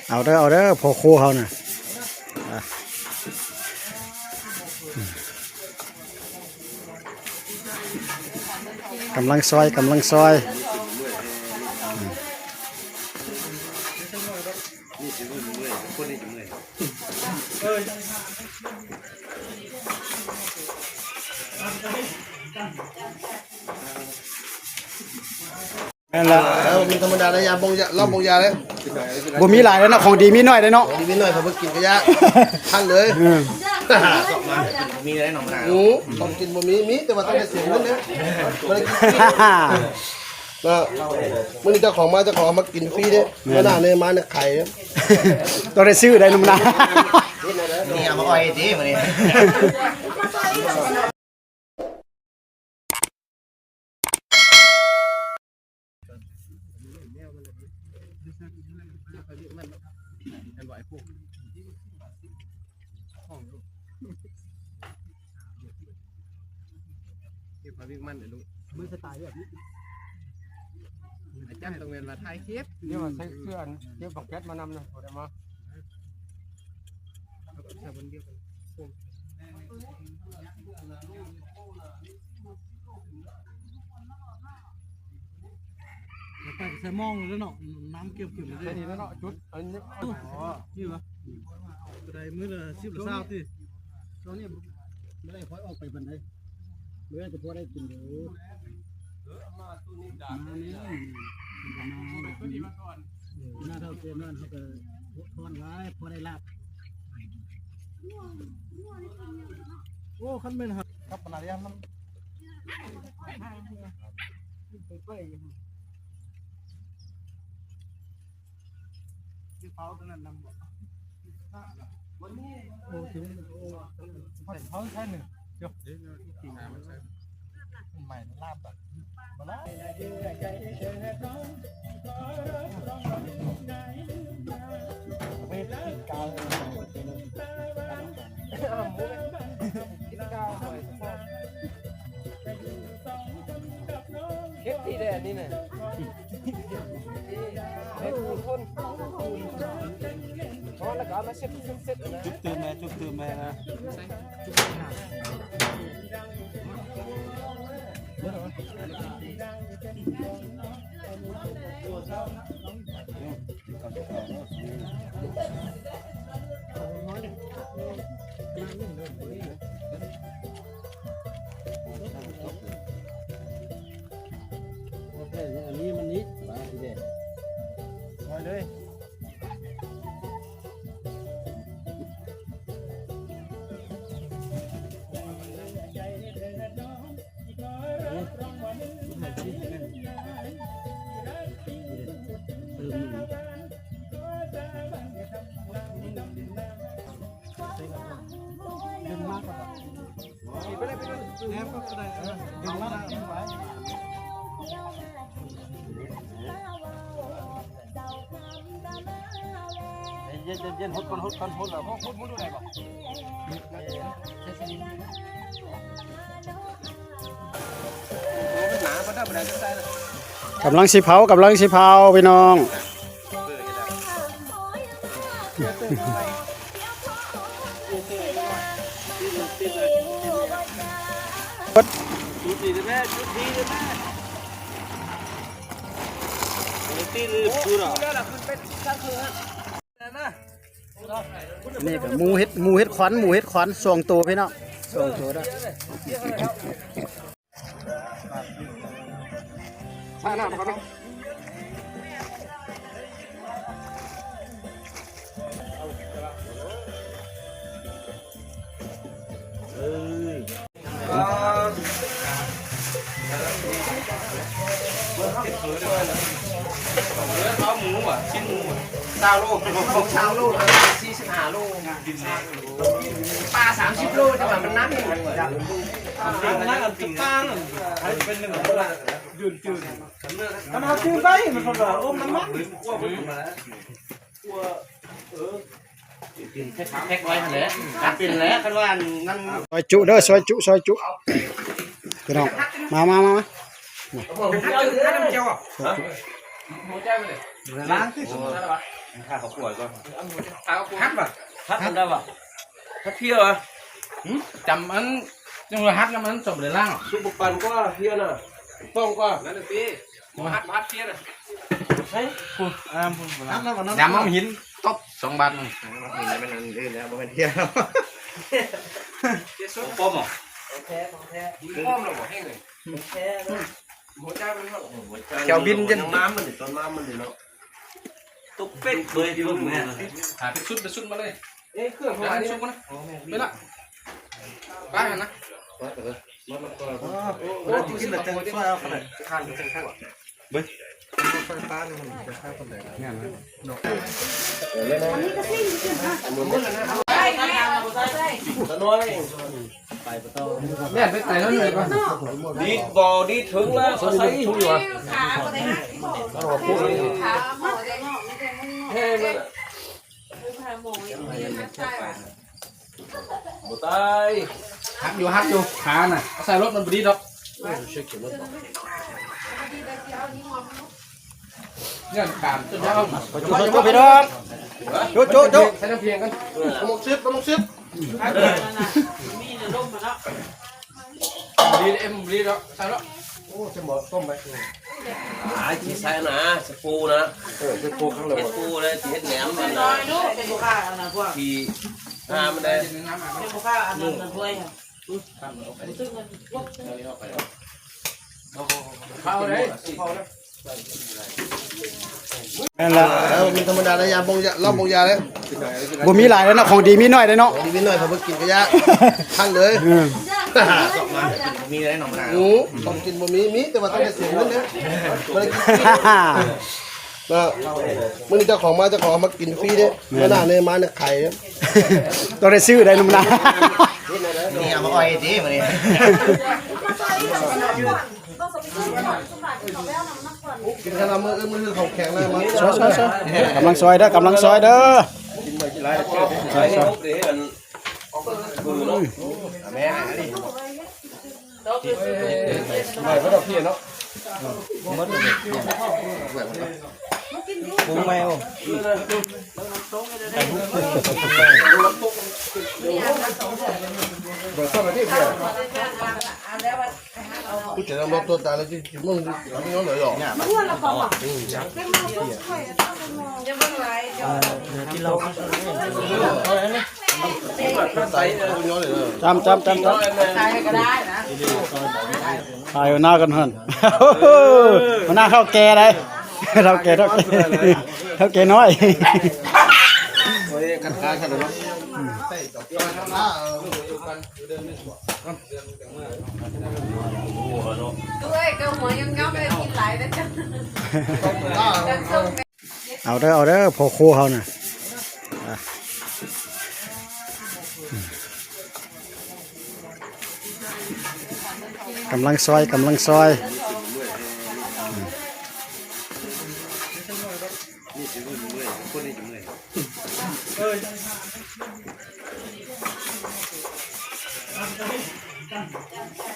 ເອົາເດີ ເອົາເດີ ພໍ່ຄົວເຮົານະ ອ່ະ ກຳລັງຊອຍ ກຳລັງຊອຍ. ແມ່ນລະ ເອີ ມັນທຳມະດານະ ຢາບົງຢາ ລອງບົງຢາເລີຍ ບໍ່ມີຫຼາຍເດ້ເນາະ ຂອງດີມີໜ້ອຍເດ້ເນາະ ຂອງດີມີໜ້ອຍ ຖ້າບໍ່ກິນກະຢ່າ ທັນເລີຍ ເອີ ມີໄດ້ນ້ອງນາ ອື ຂອງກິນບໍ່ມີ ມີແຕ່ວ່າຕ້ອງໄດ້ເສຍເງິນເດ້ ບໍ່ໄດ້ກິນຟຣີ ເນາະ ມື້ນີ້ເຈົ້າຂອງມາ ເຈົ້າຂອງເອົາມາກິນຟຣີເດ້ ແມ່ນ ມື້ໜ້ານີ້ມານີ້ຂາຍ ຕ້ອງໄດ້ຊື້ໄດ້ໜຸ່ມນາ ນີ້ເອົາມາອ້ອຍຕິມື້ນີ້. ເກັບພາວິກມັນເດ້ລູກ ມັນສະໄຕແບບນີ້ ອາຈານຕ້ອງແມ່ນວ່າຖ່າຍຄລິບ ນີ້ວ່າໃສ່ເສື້ອອັນເກັບບັກແກັດມານຳນະ ບໍ່ໄດ້ມາ ເອົາແບບໃສ່ບ່ອນດຽວກັນ ແລ້ວໄປໃສ່ໝ້ອງແລ້ວເນາະ ນ້ຳເກັບຂຶ້ນເລີຍ ໃສ່ນີ້ແລ້ວເນາະ ຈຸດອັນນີ້ ອໍ ນີ້ຫວາ ກໍໄດ້ມື້ລະສິບລະຊາວຕິ ຊ່ວງນີ້ບໍ່ໄດ້ຄ່ອຍອອກໄປປານໃດ ເມື່ອຈະພໍໄດ້ກິນຢູ່ ມາແມ່ນ ມາເທົ່າແກ່ນ້ອຍເຮົາກໍທອນໄວ້ ພໍໄດ້ລາບ ໂອ້ ຄັນແມ່ນ ກັບປານາລຽນມັນ ເຂົາໃຊ້ໜຶ່ງ ເອົາ ມັນໃໝ່ລາບແບບ ເຮັດທີ່ແດນນີ້ນະ ເຮັດຄົນ ເອົາແລ້ວກໍເອົາມາເຊັດ ເຊັດ ເຊັດ ຈຸບຕື່ມແມ່ ຈຸບຕື່ມແມ່ນະ. ໂອເຄ ອັນນີ້ມັນນີ້ ມາທີ່ເດ ມາເລີຍ. ເຢັນໆ ຫົດກ່ອນ ຫົດກ່ອນ ຫົດແລ້ວ ຫົດ ຫົດ ຫົດໄດ້ບໍ່? ກຳລັງຊິເຜົາ ກຳລັງຊິເຜົາ ພີ່ນ້ອງ. ນີ້ກໍໝູເຮັດ ໝູເຮັດຂວັນ ໝູເຮັດຂວັນ ສອງໂຕພີ່ນ້ອງ ສອງໂຕເດີ. ເອົາໝູຫວາ ຊີ້ນໝູຫວາ ຊາວໂລ ຊາວໂລ ສີ່ສິບຫ້າໂລ ປາສາມສິບໂລ ແຕ່ວ່າມັນໜັກ ໜັກອັນກາງ ໃຫ້ເປັນໜຶ່ງ ຍືນໆ ຄັນເຮົາຈື່ໄດ້ ມັນເພິ່ນວ່າ ໂອ້ ມັນມັກ ກິນແພັກໄວ້ຫັ້ນແຫຼະ ກະເປັນແຫຼະ ຄັນວ່າອັນນັ້ນ. ຊອຍຈຸເດີ ຊອຍຈຸ ຊອຍຈຸ ພີ່ນ້ອງ ມາ ມາ ມາ ມາ ຊອຍຈຸ. ລ້າງຄື ຖ້າເຂົາຂົ້ວກ່ອນ ຖ້າເຂົາຂົ້ວ ຫັດບໍ່? ຫັດອັນໃດວະ? ຫັດເພຍຫວາ? ຫື? ຈຳອັນ ຍັງວ່າຫັດນຳ ມັນຈະບໍ່ໄດ້ລ້າງ. ສຸກບໍ່ປານກວ່າເພຍນະ ປ້ອງກວ່າ ນັ້ນແຫຼະຕິ. ບໍ່ຫັດ ບໍ່ຫັດເພຍນະ. ໃສ? ພຸ້ນ ອາ ພຸ້ນ ຍາມມອງເຫັນຕົບສອງບາດ. ມັນອັນອື່ນແລ້ວ ບໍ່ແມ່ນເພຍ. ເພຍສົດ ຂອງປອມບໍ? ຂອງແທ້ ຂອງແທ້. ປອມແລ້ວບໍ່? ແຫ້ງເລີຍ ຂອງແທ້ເລີຍ. ຫົວໃຈມັນເນາະ ຫົວໃຈ ແຖວບິນ ຕົ້ນມາມັນນີ້ ຕົ້ນມາມັນນີ້ເນາະ. ຕົກເປັນເລີຍ ເປັນຊຸດ ເປັນຊຸດມາເລີຍ. ເອີ ເຄື່ອງເຮົາ ອັນນີ້ ຊຸດມານະ ໄປລະ ໄປຫັ້ນນະ. ມາ ມາ ມາ ໂອ້ ກິນແລ້ວຈັ່ງຊ່ອຍເອົາຂະໜາດ ທານຈັງໄດ້. ເບິ່ງ ໄຟຟ້ານີ້ມັນຈະຄ່າປານໃດ ແມ່ນນະ. ແລ່ນໄປໄກແລ້ວນີ້ ດີດບໍ່ດີດເຖິງລະ ເອົາໃສ່ ແຮງລະ ບໍ່ຕາຍ. ຫັກຢູ່ ຫັກຢູ່ ຂານະ ເອົາໃສ່ລົດມັນບໍ່ດີດອກ. ເລື່ອງການ ໂຈະ ໂຈະ ໂຈະ ພີ່ນ້ອງ ໂຈະ ໂຈະ ໂຈະ ໃສ່ນ້ຳພຽງກັນ. ປາໝຶກຊິບ ປາໝຶກຊິບ ມີແຕ່ລົມມັນເນາະ. ດີເອັມ ດີແລ້ວ ໃສ່ແລ້ວ. ໂອ້ ຈະບໍ່ຕົ້ມໄປ ອາ ຊິໃສ່ນະ ຊິປູນະ. ເອີ ຊິປູຄັ້ງແລ້ວ ຊິປູແລ້ວ ຊິເຮັດແໜມອັນນະ ທີ່ຫ້າມັນໄດ້ ເຂົ້າເດ້ ເຂົ້າເດ້. ແມ່ນລະ ເອີ ມັນທຳມະດາລະ ຢ່າບົ່ງ ຢ່າ ລອງບົ່ງຢາເດ້. ບໍ່ມີຫຼາຍເດ້ເນາະ ຂອງດີມີໜ້ອຍເດ້ເນາະ ຂອງດີມີໜ້ອຍ ເຂົາບໍ່ກິນກະຢາ ທັນເລີຍ. ອືມ ມີໄດ້ນ້ອງນາ ອືມ ຂອງກິນບໍ່ມີ ມີແຕ່ວ່າຕ້ອງໄດ້ເສຍເງິນເດ້ ບໍ່ໄດ້ກິນຟຣີເນາະ. ມື້ນີ້ເຈົ້າຂອງມາ ເຈົ້າຂອງເອົາມາກິນຟຣີເດ້. ແມ່ນ ມື້ໜ້ານີ້ມານີ້ຂາຍເດ້ ຕ້ອງໄດ້ຊື້ໄດ້ນ້ອງນາ ນີ້ເອົາມາອ່ອຍຕິມື້ນີ້. ກິນຂ້າວມື້ອື່ນ ມື້ຄືເຂົ້າແຂງແລ້ວມາ ຊ່ອຍໆໆ ກຳລັງຊ່ອຍເດີ ກຳລັງຊ່ອຍເດີ ຊ່ອຍໆ. ແມ່ ອັນນີ້ ໄດ້ບໍ່ດອກເພຍເນາະ? ປຸງໃໝ່ ໂອ້ ບໍ່ຊອບທີ່ເພຍ. ກູຈະນຳລົດຕົວຕາຍແລ້ວຊິກິນມື້ນີ້ເລີຍເນາະ. ຈ້ຳ ຈ້ຳ ຈ້ຳ ຈ້ຳ ຖ່າຍຫົວໜ້າກັນຫັ້ນ ຫົວໜ້າເຖົ້າແກ່ໃດ໋ ເຖົ້າແກ່ ເຖົ້າແກ່ ເຖົ້າແກ່ນ້ອຍ. ເອີຍ ກັນຄາຊັ້ນເນາະ. ເອີຍ ເຈົ້າຫົວຍອມໆ ໄດ້ກິນຫຼາຍແລ້ວຈ້ະ. ເອົາເດີ ເອົາເດີ ພໍ່ຄົວເຮົານະ ກຳລັງຊອຍ ກຳລັງຊອຍ. ເອີຍ.